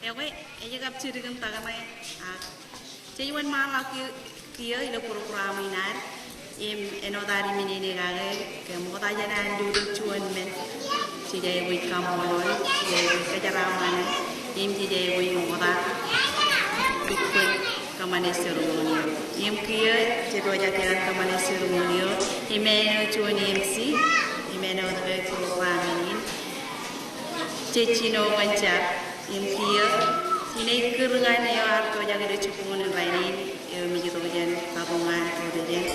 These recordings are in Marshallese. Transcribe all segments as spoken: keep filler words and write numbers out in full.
Ekwe, ej kab jidik im taktō ṇe, ak jej wōnṃaanḷọk kiiō, kiiō ilo program in ad, im āinwōt ad iminene kake, ke ṃokta jān an lutōk juon men, jej aikuj kaṃṃoolol, jej aikuj kōjeraaṃṃan, im jej aikuj ṃokta bōk kōṃṃane ceremony eo. Im kiiō, jej pojak iaan kōṃṃane ceremony eo, im āinwōt juon M C, im āinwōt ke program in, jej jino kōn jar, im kiiō, inaaj kūr ñan eo ear pojak ilo jibboñōn in rainin, eo im ej itok jān kabuñ an Kōtejān.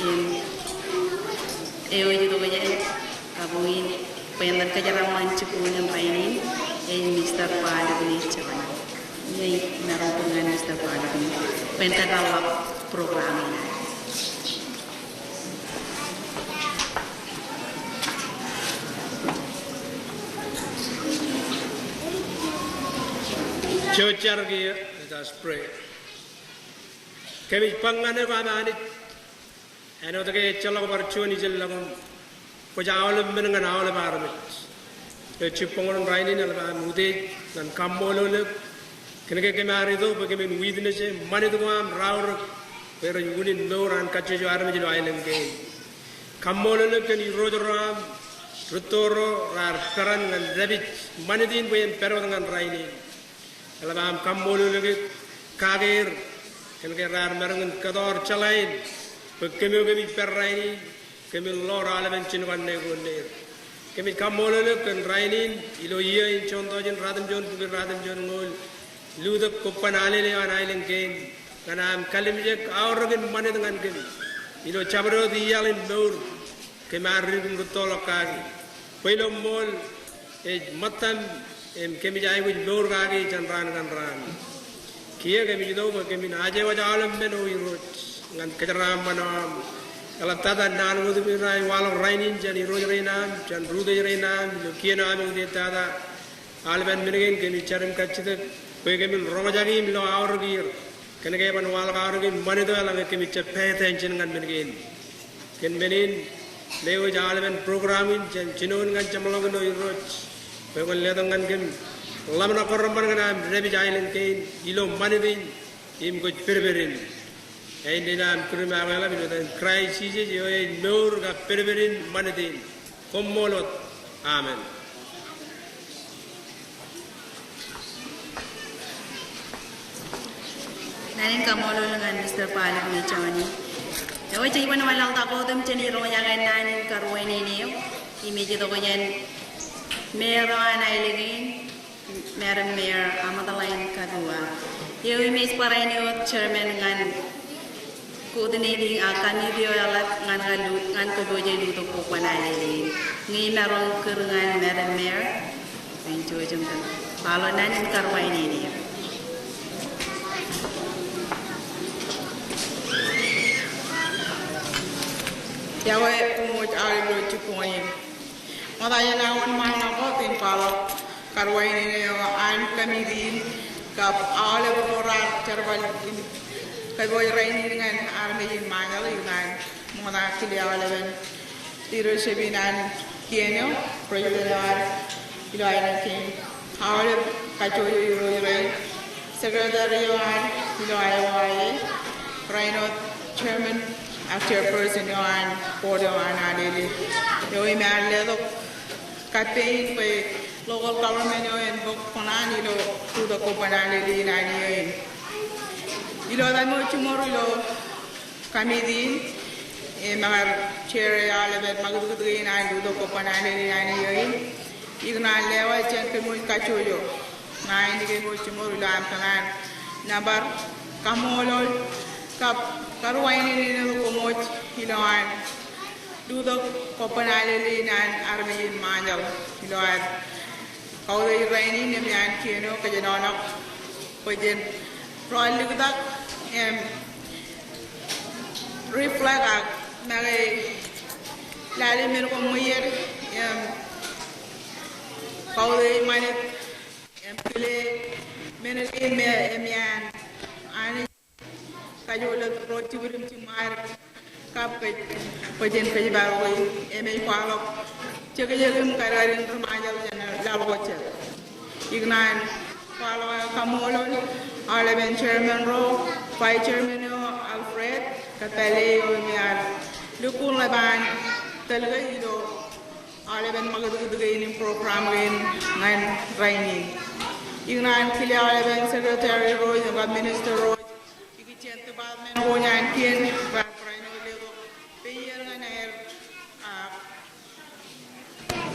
Im eo ej itok jān kabuñ in, bwe en kōjeraaṃṃan jibboñōn in rainin, ej Mister Paul Ibini Jabani. Inaaj maroñ kūr ñan Mister Paul Ibini bwe en kōpeḷḷọk program in ad. Jen jar kiiō, let us pray. Kōmij bar ñan eok Anij, āinwōt ke ejjeḷọk bar juon ijellọkūṃ, kwōj aolep men ñan aolep armej. Ilo jibboñōn in rainin eḷap am utiej ñan kaṃṃoolol eok kōn ke kōm ar itok bwe kōmin witness e ṃanit ko aṃ raorōk bwe rej unin mour an kajjojo armej ilo aelōñ kein. Kaṃṃoolol eok kōn irooj ro aṃ, rūtto ro raar peran ñan dāpij ṃanit in bwe en pād wōt ñan rainin. Eḷap am kaṃṃoolol eok kake er kōn ke raar maroñ in kōtọọr jeḷā in bwe kōm eo kōmij pād rainin, kōmin ḷoor aolepen jinokan ṇe ko neir. Kōmij kaṃṃoolol eok kōn rainin, ilo iiō in juon tọujin ratimjuon bukwi ratimjuon ñoul, lutōk kobban alele eo an aelōñ kein, ñan am kalimjek aorōk in ṃanit ñan kōm ilo jabdewōt iaḷ in mour kōm ar ri-kūṃ rūttoḷọk kaki. Bwe ilo ṃool ej ṃōttam im kōmij aikuj mour kaki jān raan ñan raan. Kiiō kōmij itok bwe kōmin aje wōj aolep men, O Irooj, ñan kōjeraaṃṃan eo aṃ. Eḷaptata naan ko tūpin raar waḷọk rainin jān irooj rein aṃ, jān rūtiej rein aṃ, ilo kien eo aṃ eutiej tata. Aolepen men kein kōmij jar im kajjitōk bwe kōmin roñjake im lo aorōk er kōn ke eban waḷọk aorōk in ṃanit eo eḷaññe kōmij jab pay attention ñan men kein. Kōn men in, lewōj aolepen program in jān jinoin ñan jeṃḷọkin, O Irooj, bwe kwōn letok ñan kōm ḷōmṇak ko reṃṃan ñan am dāpij aelōñ kein ilo ṃanit in im kwōj pedped in. Āindein am kūr im aō eḷap ilo etan Kraist Jisōs eo ej mour kab pedped in ṃanit in. Koṃṃool wōt. Amen. Naan in kaṃṃoolol ñan Mister Paul Ibini Jabani. Eo ej wōnṃaanḷọk ta ko otem jān iroñjake naan in karuwainene eo, im ej itok jān mayor eo an aelōñ in, Madam Mayor Amatallain Katua. Eo im ej barāinwōt chairman ñan coordinating, a, committee eo eḷap ñan kalu-, ñan kōpooje lutōk kobban alele in. Ñe imaroñ kūr ñan Madam Mayor, bwe en jouj im bar ḷọk naan in karuwainene eo. Iọkwe koṃ wōj aolep ilo jibboñ in. Ṃokta jān aō wōnṃaanḷọk wōt im kwaḷọk karuwainene eo an committee in kab aolep ro raar jerbal in kōpooj rainin ñan armej in Ṃajeḷ, ikōṇaan ṃokta kile aolepen leadership in an kien eo, president eo ad ilo aelōñ kein, aolep kajjojo irooj rein, secretary eo ad ilo aelōñ, āinwōt chairman ak chairperson eo an board eo an alele eo im ear letok campaign bwe local government eo en bōk kōṇaan ilo lutōk kobban alele in an iiō in. Ilo etaṃ eo jiṃor ilo committee in, im ekar chair e aolepen ṃakūtkūt kein an lutōk kobban alele in an iiō in, ikōṇaan lewōj jān kōm wōj kajjojo ṇa in kōm wōj jiṃor ilo am kōṇaan nōbar kaṃṃoolol kab karuwainene eo koṃ wōj ilowaan lutōk kobban alele in an armej in Ṃajeḷ ilo ad kautiej rainin im iaan kien eo kōjenolọk bwe jen rọọl liktak im reflect ak make lale men ko ṃweied im kautiej ṃanit im kile men kein me im iaan Anij kajjojo ro jibwid im jiṃṃaad kab kōj, bwe jen kōjparok e im ej kwaḷọk jekjek im kadkadin ri-Ṃajeḷ jān laḷ ko jet. Ikōṇaan kwaḷọk aō kaṃṃoolol aolepen chairman ro, vice chairman eo Alfred, kab pālle eo me ear lukkuun ḷap an tōl ke ilo aolepen ṃakūtkūt kein im program kein ñan rainin. Ikōṇaan kile aolepen secretary ro im kab minister ro ikijjien department ko ñan kien raar barāinwōt letok peier ñan aer, ah,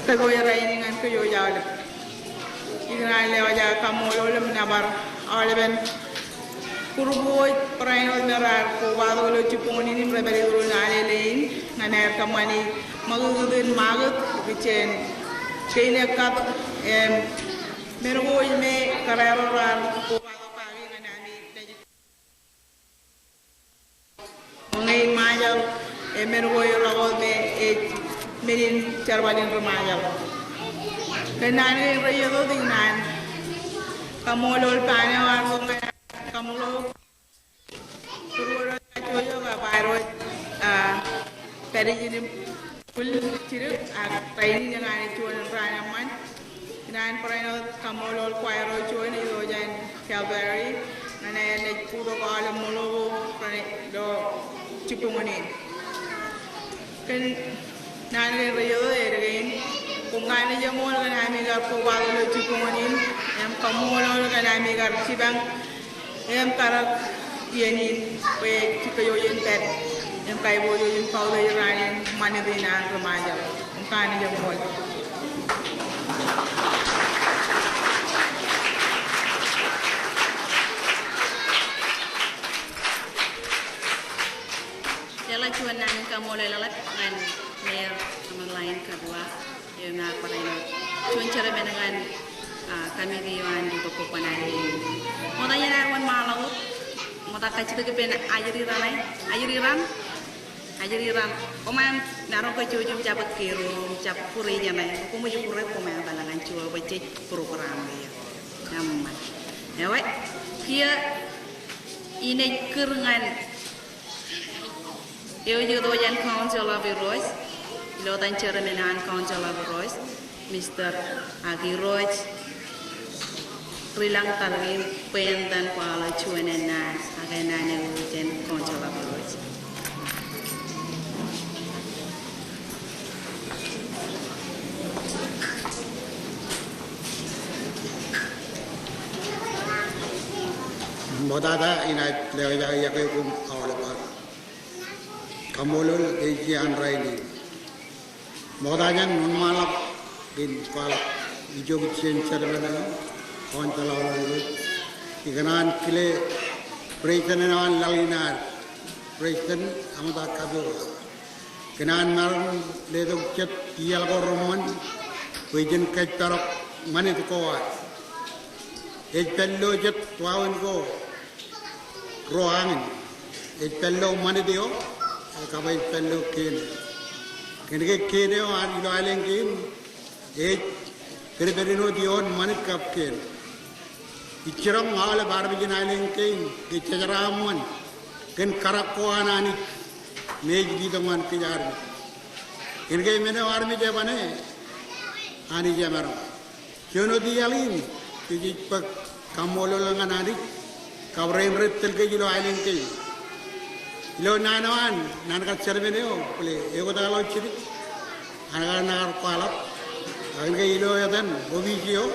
tōl ko rainin ñan kōj aolep. Ikōṇaan lewōj aō kaṃṃoolol im nōbar aolepen group ko barāinwōt me raar kobatok ilo jibboñōn in im rej pād ilo ruo in alele in ñan aer kōṃṃani ṃakūtkūt in ṃakūt ikijjien kein ekkap im men ko me kōrā ro raar kobatok kaki ñan ami Ñe in Ṃajeḷ, e, men ko eḷọk wōt me ej men in jerbal in ri-Ṃajeḷ. Kōn naan kein rej itok ikōṇaan kaṃṃoolol ban eo an ḷọk ñan kaṃṃoolol būruod eo kajjojo kab aer wōj, a, pād ijin im bwil jidik ak rainin eñaan ej juon in raan eṃṃan. Ikōṇaan barāinwōt kaṃṃoolol choir ro juon ilo jān Calvary ñan aer naaj bōktok aolep ṃōḷo ko ilo jibboñōn in. Kōn naan kein rej itok eddo kein, koṃ kanooj eṃool kōn ami kar kobatok ilo jibboñōn in, im kaṃṃoolol kōn ami kar jipañ im karōk iien in bwe jej kōjwōj in pād im kaiboojoj im kautiej raan in ṃanit in an ri-Ṃajeḷ. Im kanooj eṃool. Leḷọk juon naan in kaṃṃoolol eḷap ñan Mayor Amelin Kabua. Eo me ear barāinwōt juon chairman ñan, a, committee eo an Litok Kōkban Alele. Ṃokta jān ad wōnṃaanḷọk wōt, ṃokta kajjitōk ippān ajri raṇ, ajri raṇ, ajri raṇ. Koṃ maroñ kajjojo im jab kōroro im jab bōre jān ad. Koṃij bōre koṃ etal ñan juon bwe jej program eo. Eṃṃan. Ewe, kiiō in ej kūr ñan eo ej itok jān Council of Irooj, ilo etan chairman an Council of Irooj, Mister ak Irooj Rilang Tarkin, bwe en etan kwaḷọk juon naan, ak naan eo ej jān Council of Irooj. Ṃoktata inaaj lewōj aō iọkwe koṃ aolep aō kaṃṃoolol ej iaan rainin. Ṃokta jān wōnṃaanḷọk in kwaḷọk ijo kijjien chairman eo, Council of Irooj. Ikōṇaan kile president eo an laḷ in ad, President Ametak Kabua. Kōn an maroñ letok jet iaḷ ko reṃṃan bwe jen kōjparok ṃanit ko ad. Ej pād ilo jet wāween ko ruwaakini. Ej pād ilo ṃanit eo, kab ej pād ilo kien eo. Kōnke kien eo ad ilo aelōñ kein ej kōdpād āinwōt ioon ṃanit kab kien. Ij jiroñ aolep armej in aelōñ kein ke jejeraaṃṃan kōn karōk ko an Anij me ej letok ñan kōj armej. Kōnke men eo armej e bane, Anij e maroñ. Juon wōt iaḷ in, kōj jej bōk kaṃṃoolol ñan Anij, kab rein rej tōl kōj ilo aelōñ kein. Ilo naan eo an, naan kar chairman eo, bōle eoktak ḷọk jidik, an kar, naan kar kwaḷọk. Ak kōnke ilo etan opiij eo,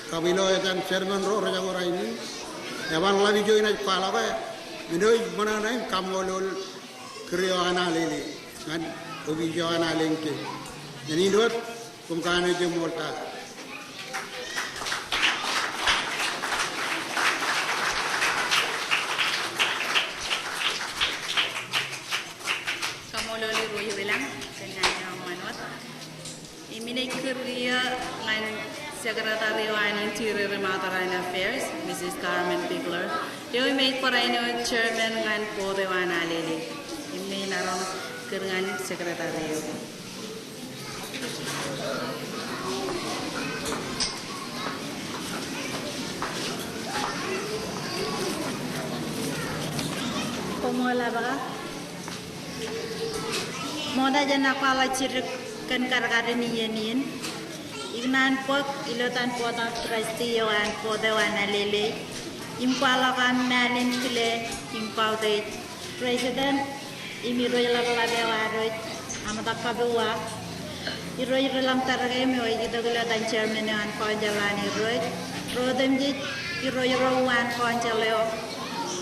kab ilo etan chairman ro rejako rainin, eban ḷap ijo inaaj kwaḷọk e, men eo ej ṃōṇōṇō im kaṃṃoolol kūr eo an Alele, ñan opiij eo an aelōñ kein. Ñan in wōt, koṃ kanooj eṃool ta. Kaṃṃoolol Irooj Rilang, kōn naan eo eṃṃan wōt. Im inaaj kūr kiiō ñan Secretary eo an Interior im Outer Island Affairs, Missus Carmen Bigler. Eo im ej barāinwōt chairman ñan board eo an Alele. Im inaaj maroñ kūr ñan Secretary eo. Koṃṃool ḷọk. Ṃokta jān aō kwaḷọk jidik kōn kadkadin iien in. Ikōṇaan bōk ilo etan Board of Trustee eo an board eo an Alele im kwaḷọk aṃ mālin kile im kautiej President im irooj ḷapḷap eo ad, Amata Kapewa, irooj Ri-Lañ Tarke im eo ej itok ilo etan Chairman eo an Council an Irooj, ro otemjej, irooj ro uwaan Council eo,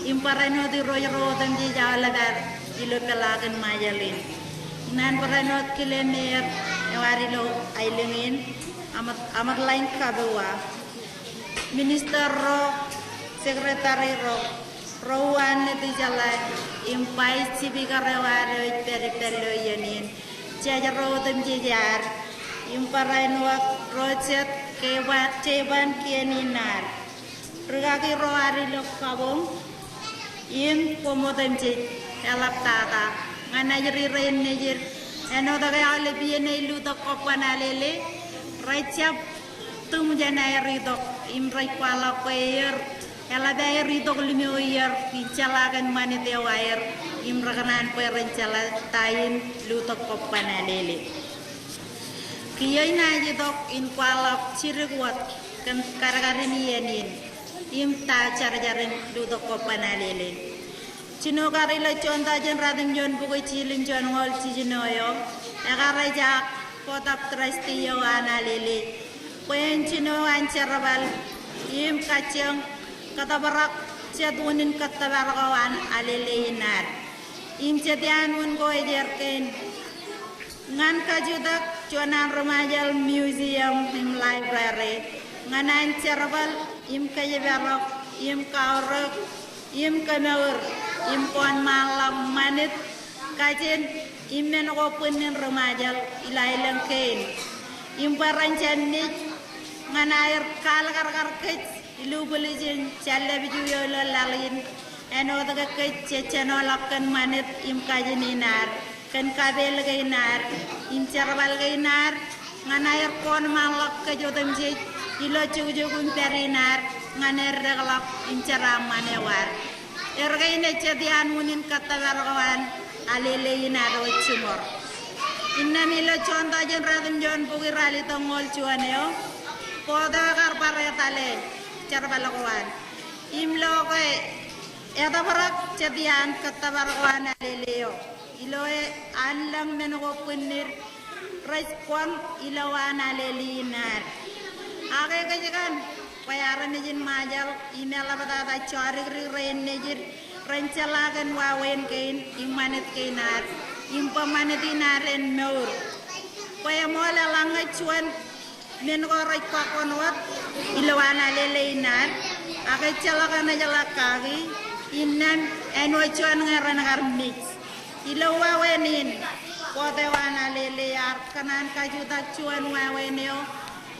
im barāinwōt irooj ro otemjej aolep ad ilo peḷaakin Ṃajeḷ in. Ikōṇaan barāinwōt kile Mayor eo ad ilo aelōñ in, Amat-, Amatlain Kapewa, Minister ro, Secretary ro, ro uwaan Nitijeḷā, im Vice Speaker eo ad eo ej pād ippān ilo iien in, judge ro otemjej ad, im barāinwōt ro jet, jeiba-, jeiban kien in ad, rūkaki ro ad ilo kabuñ, im koṃ otemjej, eḷaptata ñan ajri rein nejid, āinwōt ke aolep iien ej lutōk kobban Alele, rej jab tūṃ jān aer itok, im rej kwaḷọk bwe er, eḷap aer itok limo iier, ij jeḷā kōn ṃanit eo aer, im rekōṇaan bwe ren jeḷā ta in lutōk kobban Alele. Kiiō inaaj itok in kwaḷọk jidik wōt kōn kadkadin iien in, im ta jarjar in lutōk kobban Alele. Jino kar ilo juon taujin ratimjuon bukwi jiljilimjuon ñoul jiljino eo, ekar ejaak Board of Trustee eo an Alele bwe en jino an jerbal im kajjioñ kōttōprak jet unin kōttōpar ko an Alele in ad. Im jet iaan wūn ko ejer kein ñan kajutak juon an ri-Ṃajeḷ museum im library ñan an jerbal im kōjparok im kaorōk im kōmour im kōnṃaanḷọk ṃanit, kajin im men ko bwinnin ri-Ṃajeḷ ilo aelōñ kein. Im bwe ren jān mej ñan aer kaalikkar kōj ilo bwiljin jān lōb eo ilo laḷ in, āinwōt ke kōj jej jenoḷọk kōn ṃanit im kajin in ad, kōn kapeel kein ad, im jerbal kein ad, ñan aer kōnṃaanḷọk kōj otemjej ilo jukjuk im pād in ad ñan eddekḷọk im jeraaṃṃan eo ad. Er kein ej jet iaan unin kōttōpar ko an Alele in ad eo jiṃor. Innām ilo juon taujin ratimjuon bukwi ralitōk ñoul juon eo, board eo ekar bar etale jerbal ko an im lo ke etōprak jet iaan kōttōpar ko an Alele eo, ilo e an lōñ men ko bwinnid rej kōn ilowaan Alele in ad. Ak ekōjkan bwe armej in Ṃajeḷ im eḷaptata jodikdik rein nejid ren jeḷā kōn wāween kein im ṃanit kein ad, im bwe ṃanit in ad en mour. Bwe eṃool eḷaññe juon men ko rej kwakkōn wōt ilowaan Alele in ad, ak ejjeḷọk enaaj jeḷā kaki, innām āinwōt juon ñe ren kar mej. Ilo wāween in, board eo an Alele ear kōṇaan kajutak juon wāween eo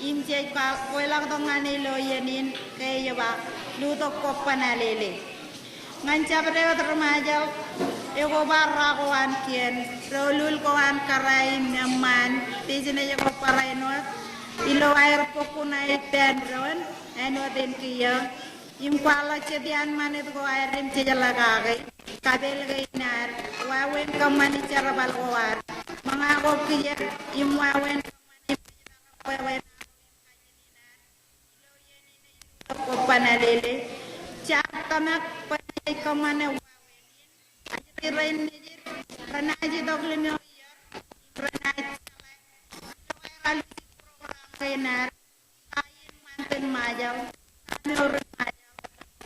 im jej ba kweilọk tok ñan e ilo iien in ke ej ba lutōk kobban Alele. Ñan jabdewōt ri-Ṃajeḷ, ekobar ra ko an kien, doulul ko an kōrā im eṃṃaan, business ko barāinwōt ilo aer bōk kuṇaō ippān doon āinwōt in kiiō, im kwaḷọk jet iaan ṃanit ko aer im jejeḷā kake, kapeel kein ad, wāween kōṃṃani jerbal ko ad, ṃōñā ko kiiō, im wāween kōṃṃani bwebwenato im kajin in ad ilo iien in ej lutōk kobban Alele. Jaar tōmak bwe ej kōṃṃane wāween in. Ajri rein nejid renaaj itok limo iier im renaaj jeḷā ilo aer alwōj program kein ad, ta in ṃantin Ṃajeḷ, ta mour in Ṃajeḷ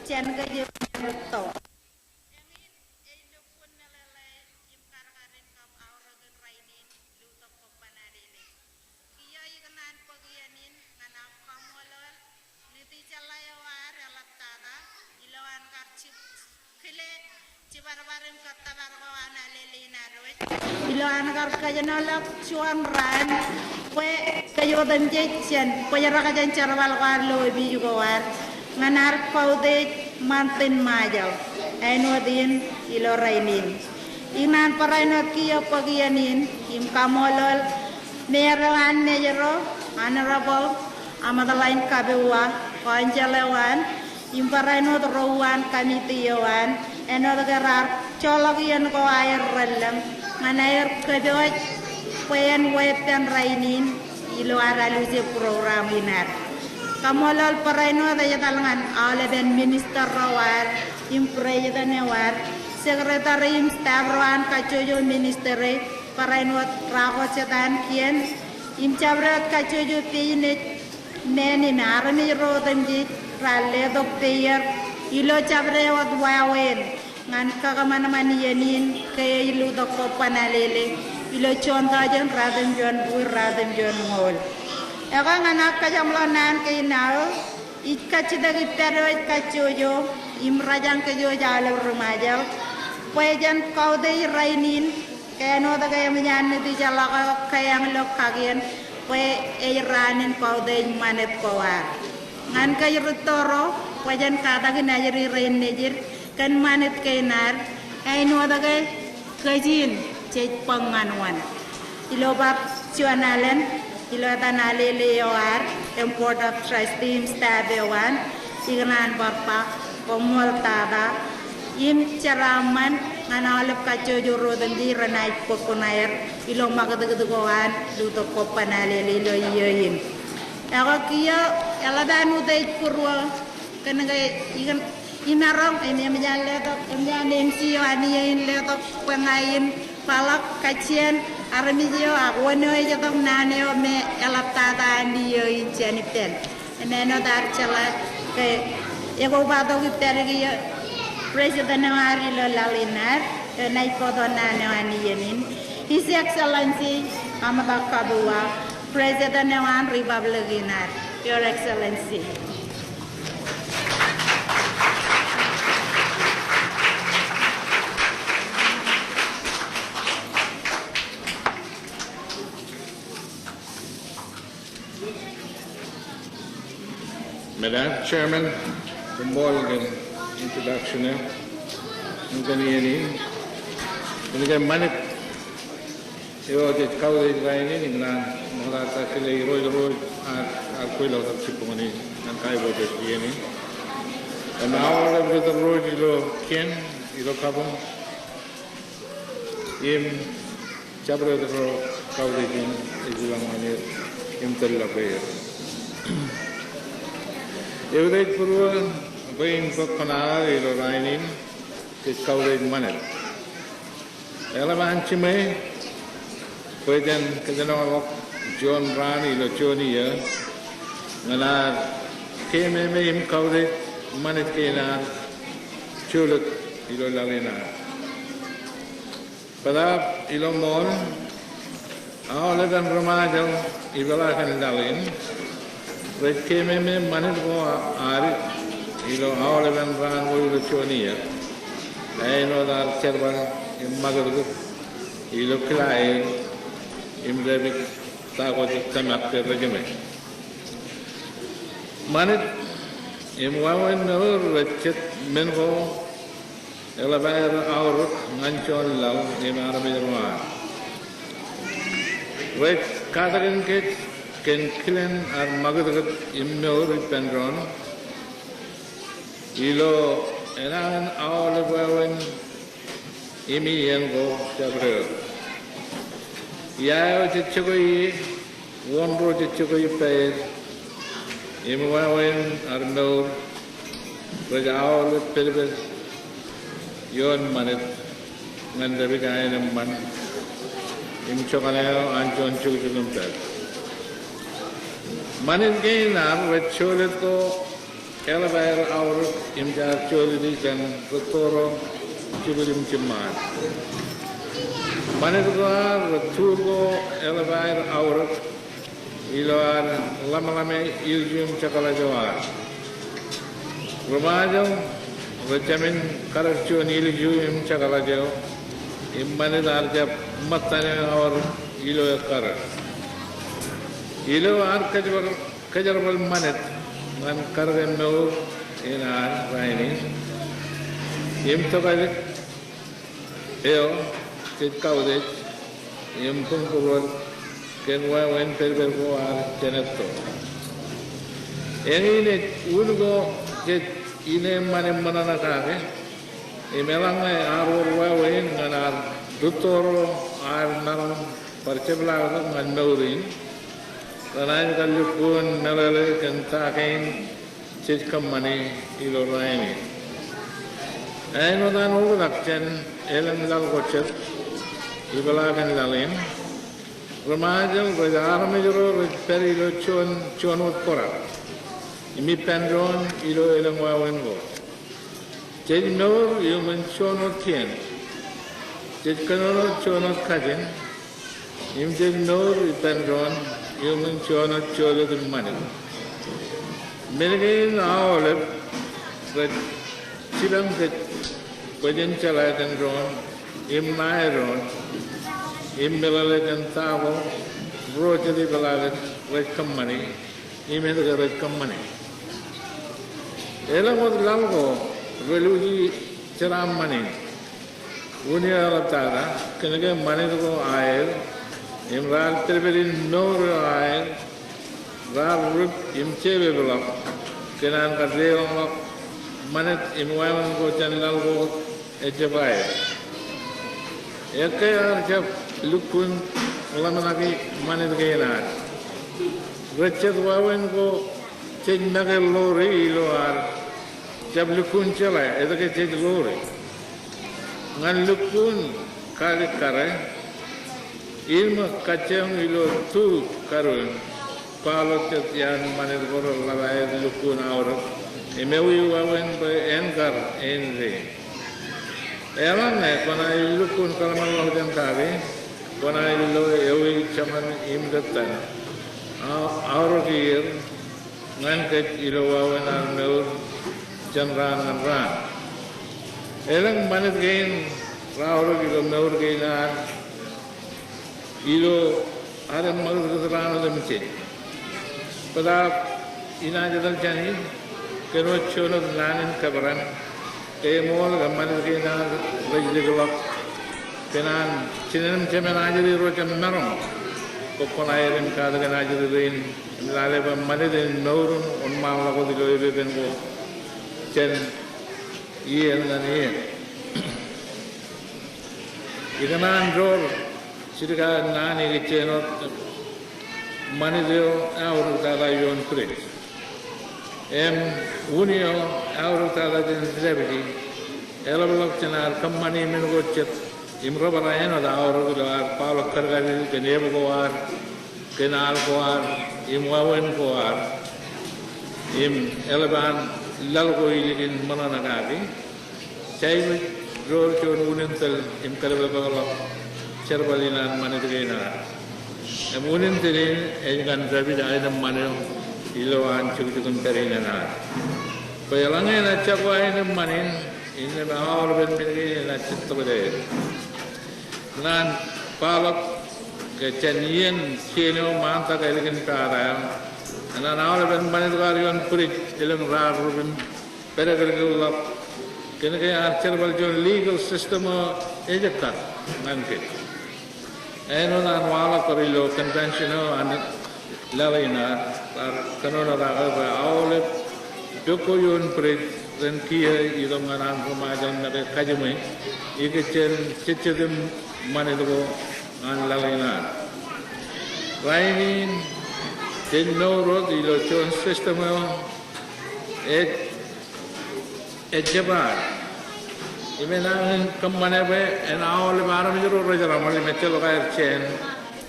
jān kōj eo ej rūtto. Eñin ej lukkuun meḷeḷe im kadkadin kab aorōkin rainin lutōk kobban Alele. Kiiō ikōṇaan bōk iien in ñan aṃ kaṃṃoolol Nitijeḷā eo ad eḷaptata ilo an kar jib kile jibadbad im kōttōpar ko an Alele in ad wōj, ilo an kar kōjenolọk juon raan bwe kōj otemjej jān bōjrak jān jerbal ko ad ilo opiij ko ad ñan ad kautiej ṃantin Ṃajeḷ āinwōt in ilo rainin. Ikōṇaan barāinwōt kiiō bōk iien in im kaṃṃoolol Mayor eo an Mājro, Honorable Amatlain Kapewa, Council eo an, im barāinwōt ro uwaan committee eo an, āinwōt ke raar joḷọk iien ko aer relōñ ñan aer kōpooj bwe en weeppān rainin ilo ad alwōj program in ad. Kaṃṃoolol barāinwōt ej etal ñan aolepen minister ro ad, im president eo ad, secretary im staff ro an kajjojo ministry, barāinwōt Rako Jetan kien, im jabdewōt kajjojo peinej men im armej ro otemjej raar letok peier ilo jabdewōt wāween ñan kakōṃanṃan iien in ke ej lutōk kobban alele ilo juon tọujin ratimjuon bukwi ratimjuon ñoul. Ekwe ñan aō kōjeṃḷọk naan kein aō, ij kajjitōk ippād eo ej kajjojo im rōjañ kōj aolep ri Ṃajeḷ bwe jen kautiej rainin ke āinwōt ke eṃōj an Nitijeḷọk eo keeañ ilo kakien bwe ej raan in kautiej ṃanit ko ad. Ñan kōj rūtto ro, bwe jen katak in ajri rein nejid kōn ṃanit kein ad, āinwōt ke kōj in jej bōk ñan wōn. Ilo bar juon alen, ilo etan alele eo ad, im board of trustee im staff eo an, ikōṇaan bar ba, koṃṃool tata, im jeraaṃṃan ñan aolep kajjojo ro otemjej renaaj bōk kuṇaer ilo ṃakūtkūt ko an lutōk kobban alele ilo iiō in. Ekwe kiiō eḷap an utiej būruō kōn ke ikōn imaroñ im eṃōj an letok, eṃōj an MC eo an iiō in letok bwe ña in kwaḷọk kajjien armej eo ak wōn eo ej itok naan eo me eḷap tata an iiō in jān ippān. Im āinwōt ad jeḷā ke ekobatok ippād kiiō president eo ad ilo laḷ in ad, enaaj bōktok naan eo an iien in. His Excellency Amata Kabua, President eo an Republic in ad, Your Excellency. Madam Chairman, koṃṃool kōn introduction eo. Im kōn iien in, kōn ke ṃanit eo jej kautiej rainin, im naan ṃokta ej kile irooj ro ad, ad kweilọk tok jibboñōn in ñan kaiboojoj iien in. Im aolep ri tōl ro ilo kien, ilo kabuñ, im jabdewōt ro kautiej in, ij lōñ ñan er im tōl ḷọk er. Eutiej būruō bwe in bōk kōṇaan ilo rainin, jej kautiej ṃanit. Eḷap an jiṃwe bwe jen kōjenolọk juon raan ilo juon iiō ñan ad keememej im kautiej ṃanit kein ad jolōt ilo laḷ in ad. Bōtaab ilo ṃool, aolepen ri Ṃajeḷ ipeḷaakin laḷ in rej keememej ṃanit ko ad ilo aolepen raan ko ilo juon iiō, āinwōt ad jerbal im ṃakūtkūt ilo kilaer im dāpij ta ko jej tōmak ke rejiṃwe. Ṃanit im wāween mour rej jet men ko eḷap aer aorōk ñan juon laḷ im armej ro ad. Rej katakin kōj kōn kilen ad ṃakūtkūt im mour ippān doon ilo enañin aolep wāween im iien ko jabdewōt. Ia eo jej jokwe ie, wōn ro jej jokwe ippāer, im wāween ad mour rej aolep pedped ioon ṃanit ñan dāpij aenōṃṃan im jokane eo an juon jukjuk im pād. Ṃanit kein ad rej jolōt ko eḷap aer aorōk im jaar jolōti jān rūtto ro jibwid im jiṃṃaad. Ṃanit ko ad rej tuur ko eḷap aer aorōk ilo ad ḷōmṇōmṇe ilju im jekḷaj eo ad. Ri Ṃajeḷ rej jāmin karōk juon ilju im jekḷaj eo im ṃanit ad jab ṃōttan eo aorōk ilo ekkar. Ilo ad kōjparok kōjerbal ṃanit ñan karōke mour in ad rainin im tokālik eo jej kautiej im buñbūruod kōn wāween pedped ko ad jen etto. Eñin ej un ko jej ineeṃṃan im ṃōṇōṇō kake im eḷaññe ad wōr wāween ñan ad rūtto ro ad maroñ bar jepḷaaktok ñan mour in, renaaj kar lukkuun meḷeḷe kōn ta kein jej kōṃṃani ilo rainin. Āinwōt an oktak jān elōñ laḷ ko jet, ipeḷaakin laḷ in, ri-Ṃajeḷ rej armej ro rej pād ilo juon, juon wōt kōrā im ippān doon ilo elōñ wāween ko. Jej mour iuṃwin juon wōt kien. Jej kōnono juon wōt kajin. Im jej mour ippān doon iuṃwin juon wōt jolōt im ṃanit. Men kein aolep rej jipañ kōj bwe jen jeḷā kōn doon im ṇae doon im meḷeḷe kōn ta ko ro jet ipeḷaakin rej kōṃṃani im etke rej kōṃṃani. Elōñ wōt laḷ ko reluuji jeraaṃṃan in. Unin eḷaptata, kōnke ṃanit ko aer, im raar pedped in mour eo aer, raar rup im jepeḷḷọk kōn an kar deḷọñḷọk ṃanit im wāween ko jān laḷ ko ejjab aer. Ekkā ear jab lukkuun ḷōmṇaki ṃanit kein ad. Rej jet wāween ko jej make ḷoori ilo ad jab lukkuun jeḷā etke jej ḷoori. Ñan lukkuun kaalikkare, ilmu kajjioñ ilo tu karuun, kwaḷọk jet iaan ṃanit ko reḷap aer lukkuun aorōk im ewi wāween bwe en kar āindein. Eḷaññe kwōnaaj lukkuun kōḷmānḷọkjeṇ kaki, kwōnaaj lo ewi jeṃan im tōttan, a-, aorōk er ñan kōj ilo wāween ad mour jān raan ñan raan. Elōñ ṃanit kein raorōk ilo mour kein ad ilo ad eṃṃakūtkūt raan otemjej jej. Bōtaab inaaj etal jāni kōn wōt juon wōt naan in kōperan ke eṃool ke ṃanit kein ad rej likḷọk kōn an jinen im jemān ajri ro jab maroñ bwe kwōn aer im katakin ajri rein im lale bwe ṃanit in mour in wōnṃaanḷọk wōt ilo epepen ko jān iien ñan iien. Ikōṇaan door jidik ad naan ikijjien wōt ṃanit eo eaorōk tata ioon bwidej. Im unin eo eaorōk tata jān dāpiji, eḷapḷọk jān ad kōṃṃani men ko jet im rej bar āinwōt aorōk ilo ad kwaḷọk kadkadin kōn epo ko ad, kōn al ko ad, im wāween ko ad, im eḷap an laḷ ko ilikin ṃōṇōṇō kaki. Jaibōj door juon unintel im kōdepdepḷọk jerbal in an ṃanit kein ad. Im unintel in ej ñan dāpij aenōṃṃan eo ilo an jukjuk in pād in eṇ ad. Bwe eḷaññe enaaj jako aenōṃṃan in, innām aolepen men kein enaaj jettok jān er. Ñan kwaḷọk ke jān iien kien eo ṃaantak ālikin pata eo, enaaj aolepen ṃanit ko ad ioon bwidej elōñ raar rup im pedekilkilḷọk kōnke ear jerbal juon legal system eo ejekar ñan kōj. Āinwōt an waḷọk kar ilo convention eo an laḷ in ad, raar kōnono kake bwe aolep pok ko ioon bwidej ren kiiō itok ñan an ri-Ṃajeḷ make kajiṃwe ikijjien jejjet im ṃanit ko ñan laḷ in ad. Rainin jej mour wōt ilo juon system eo ej ejjab ad. Im enañin kōṃṃane bwe en aolep armej ro rej jeraaṃṃan im ejjeḷọk aer jāān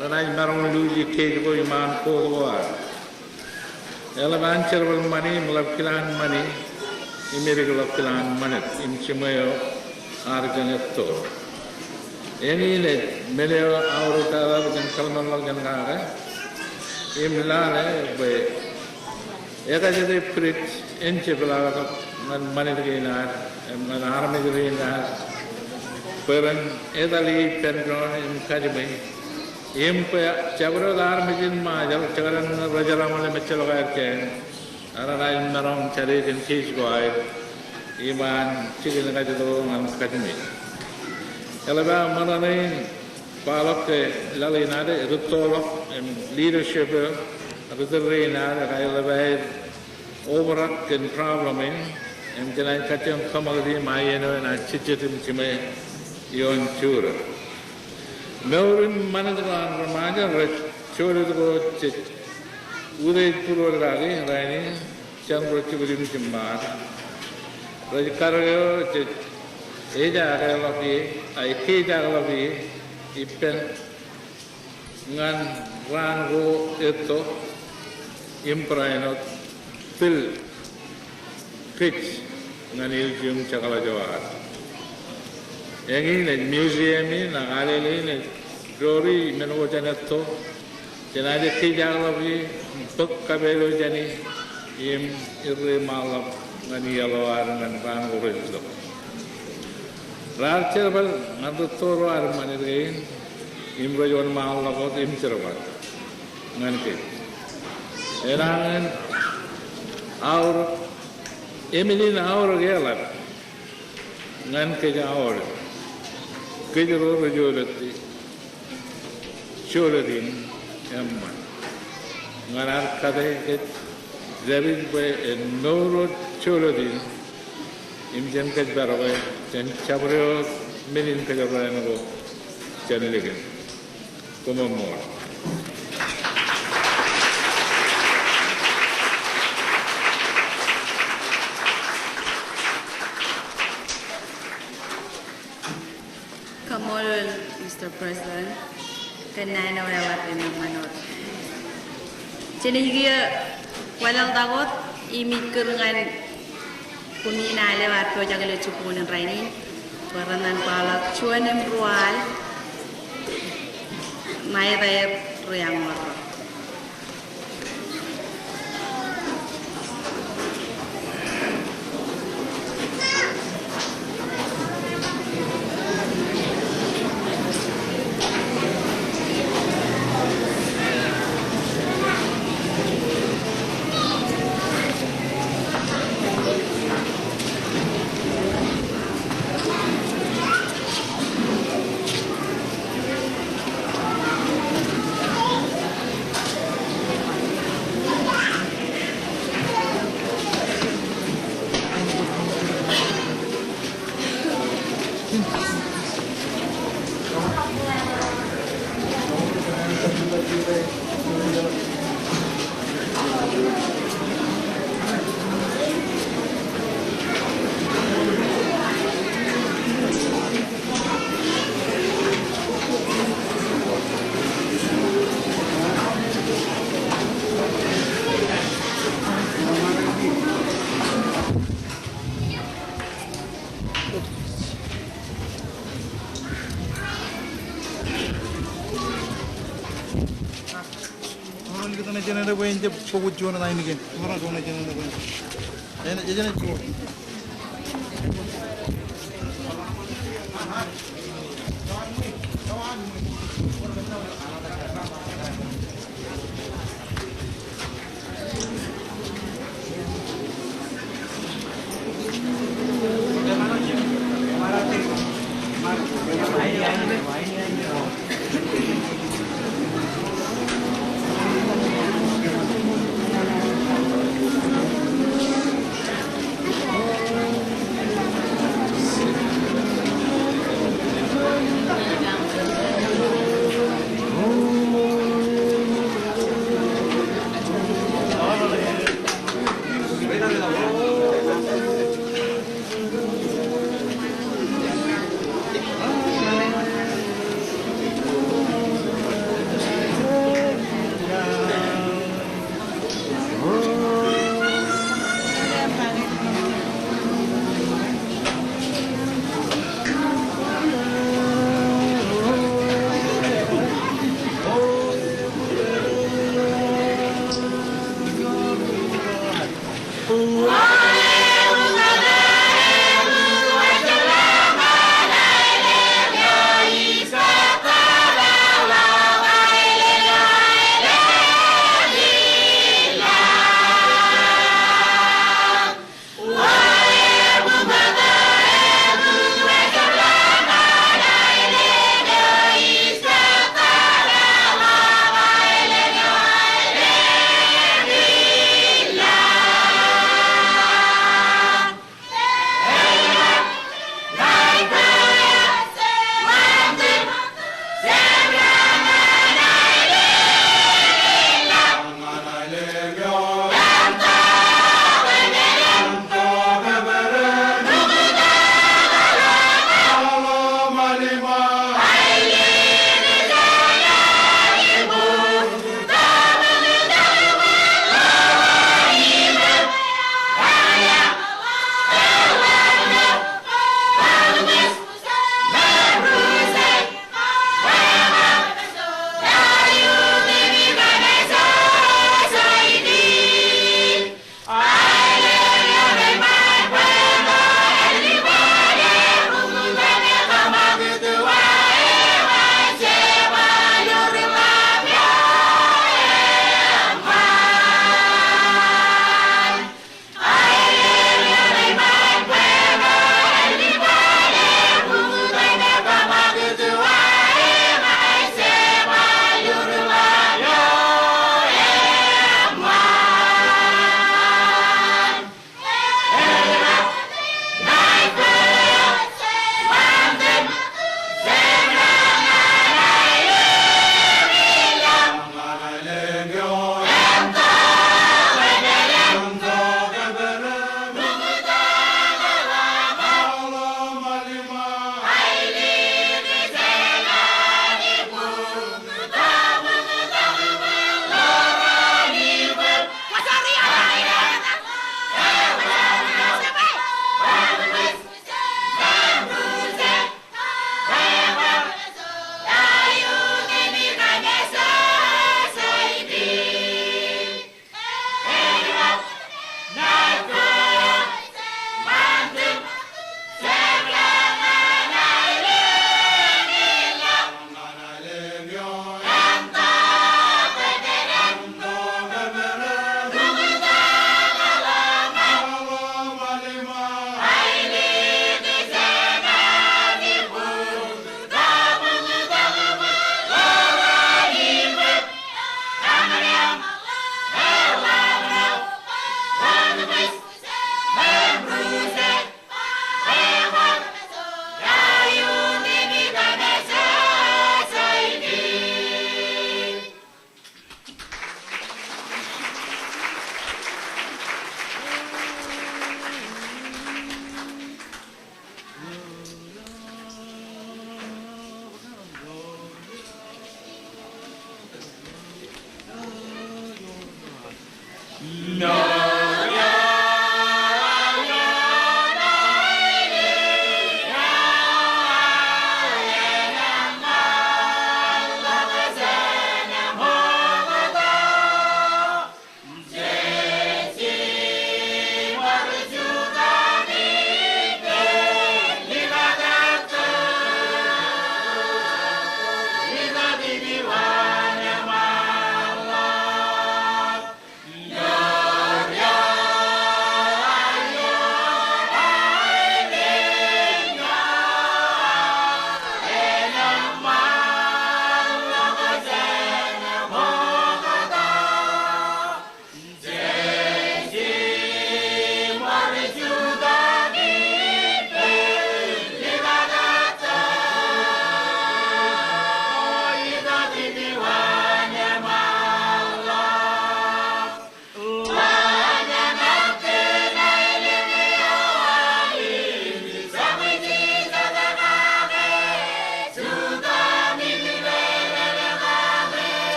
renaaj maroñ luuji case ko iṃaan court ko ad. Eḷap an jerbal ṃani im ḷap kilaan ṃani im edikḷọk kilaan ṃanit im jiṃwe eo ear jān etto. Eñin ej men eo aorōk tata bwe jen kōḷmānḷọkjeṇ kake im lale bwe ekajete bwidej en jepḷaaktok ñan ṃanit kein ad im ñan armej rein ad bwe ren etal ippān doon im kajiṃwe im bwe jabdewōt armej in Ṃajeḷ jekdọọn rej jeraaṃṃan im ejjeḷọk aer jāān, enaaj maroñ jade kōn case ko aer iṃaan jikin kajjitōk ñan kajiṃwe. Eḷap aō ṃōṇōṇō in kwaḷọk ke laḷ in ad rūttoḷọk im leadership eo ri-tōl rein ad ekaeḷap aer obrak kōn problem in im jenaaj kajjioñ kōṃakūt im iien eo enaaj jejjet im jiṃwe ioon Jura. Mour im ṃanit ko an ri-Ṃajeḷ rej jolōt ko jej Utiej būruoḷ kaki rainin jān ro jibwid im jiṃṃaad. Rej karōk eo jej ejaakḷọk ie, a, kiijaakḷọk ie ippān ñan raan ko etto im barāinwōt bil kōj ñan ilju im jekḷaj eo ad. Eñin ej museum in, ak alele in ej doori men ko jān etto, jenaaj kiijaakḷọk ie im bōk kapeel eo jāne im irreṃaanḷọk ñan iaḷ eo ad ñan raan ko rej lo. Raar jerbal ñan rūtto ro ad ṃanit kein im rej wōnṃaanḷọk wōt im jerbal ñan kōj. Enañin aorōk, emān in aorōk eḷap ñan kōj aolep, kōj ro rej jolōt, jolōt in eṃṃan. Ñan ad kate kōj, dāpij bwe en mour wōt jolōt in im jen kōjparok e jān jabdewōt men in kōjparok ko jān likin. Koṃṃool. Kaṃṃoolol, Mister President, kōn naan eo eḷap im eṃṃan wōt. Jenaaj kiiō wanlaḷtak wōt im ij kūr ñan koṃṃool eo aō pojak ilo jibboñōn rainin bwe ren naaj kwaḷọk juon im ruo al ṇa etaer ri-añoor.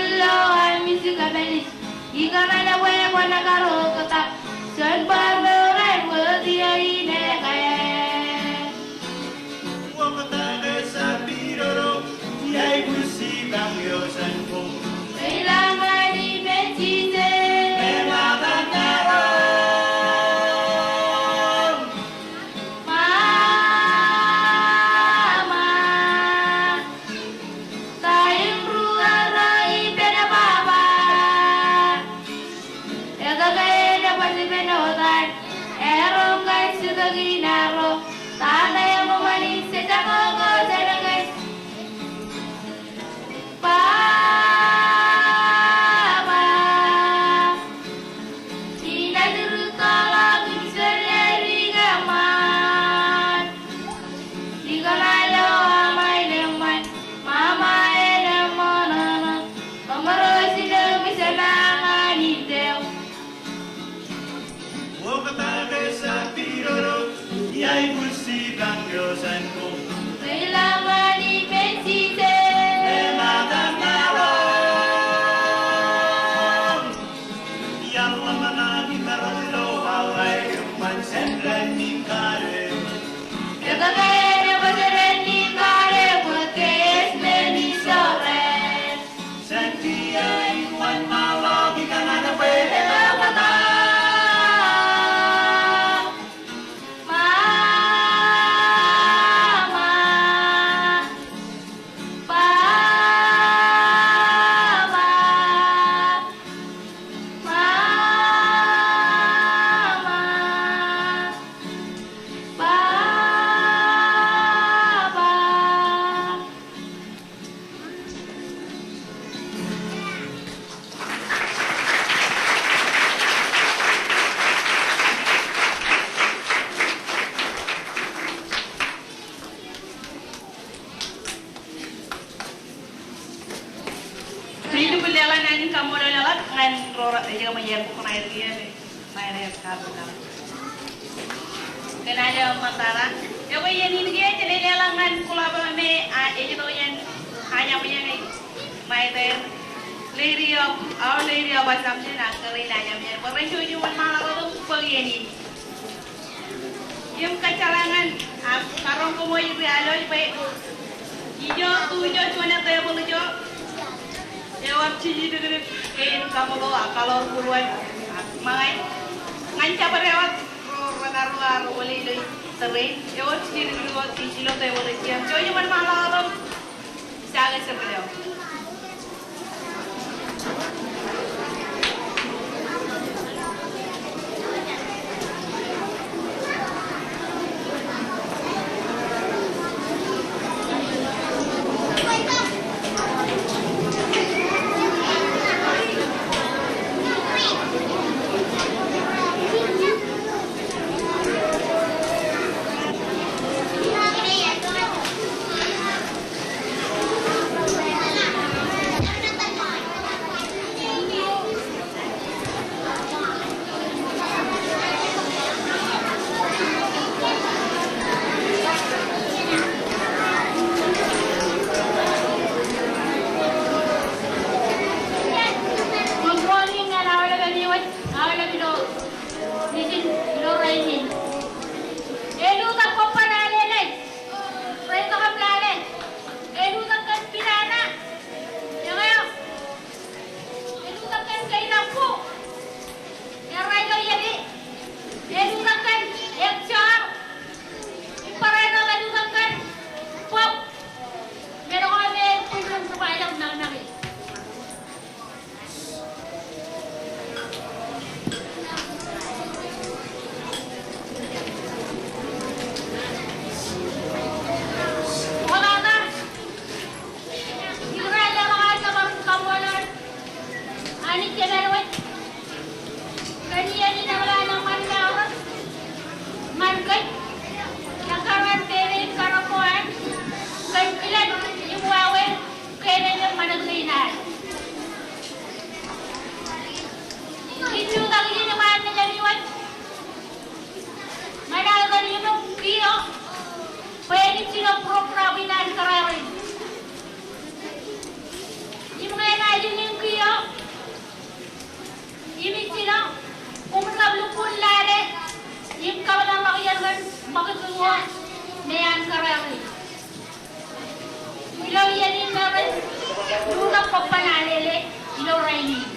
Ilo aṃ ij kapeḷḷọk, ikōṇaan bwe kwōn kar oktak, juon bar mour an wōt iiō in ekāāl. Oktak ej jab pidodo, iaikuj jipañ eo jān koṃ. Kōilañ ñan ippān Jisōs. Meñe ṃōttan maroñ. Mama. Ta im ri ro ippān baba? Ekwe ke en baj ippān otan, erom kajjitōk in arro, ta eo eṃṃan in jejako ko jān ñan. Baba. Inaaj rūttoḷọk im jen ledik eṃṃan. Ikōṇaan lo aṃ aelōñ ṃaan, mama en eṃṃan ṇe, kōṃro jino im jema ñan ippān. Oktak ej jab pidodo, iaikuj jipañ eo jān koṃ. Kōilañ ñan ippān Jisōs. Meñe ṃōttan maroñ. Iaḷ ḷōmṇak im maroñ ilo awa eṃṃan jān ren in kade. Ekwe ke en baj ren in kade, bwe ke ej men ijo ren. Jān kiiō in wōnṃaanḷọk ikōṇaan bwe en oktak. Mama. Baba. Mama. Baba. Ij lukkuun leḷọk naan in kaṃṃoolol eḷap ñan ro rej kōṃṃan iien bok ṇa eo. Kōn aer eṃṃan tata. Ekwe iien in ke jen leḷọk ñan kuḷab eo me ej itok jān Anyaṃ, Anyaṃ ṇa eo. Lady of, Our Lady of Assumption, ak kōrā in Anyaṃ ṇa eo. Bwe ren jouj im wōnṃaanḷọk wōt im bōk iien in. Im kōjjeḷā ñan, ak karoñ kōṃṃool ri-alooj bwe ijo, tu ijo, juon tebōḷ ijo, ewōr jiljidikdik kein kaṃṃoolol ak kaḷoor būruon, ak ṃōñā ñan jabdewōt ro rekar, ro ar wōle ilo tōre in, ewōr jiljidikdik wōt ilo tebōḷ in. Jouj im wōnṃaanḷọk wōt im Good morning ñan aolep āinwōt, aolep ilo mission ilo rainin. Elutōk kobban alen ej. Rej itok im lale. Elutōk kōn Pinana. Eñeo. Elutōk kōn Keinakku. Errā ilo iien in. Elutōk kōn Ekjoor. Im barāinwōt elutōk kōn Bob. Men ko me bwilōñ supervisor nōṃṃan e. Anij ej ṃanit kōn iien in eḷap an ṃanit eo rej ṃan kōj, ekkar ñan peiṃ in karup ko an kōn kilen im wāween kein ej ṃanit kein ad. Ij jutak ijin im ṃaan mejaṃ iwōj. Ñan aō kōn iṃōk kiiō bwe en ijjino program in an kōrā rein. Im ñe enaaj iṃōk Ṃakūtkūt wōt me an kōrā eo. Ilo iien in ṃōrōñ, lukkuun kab bōk ban alele ilo rainin.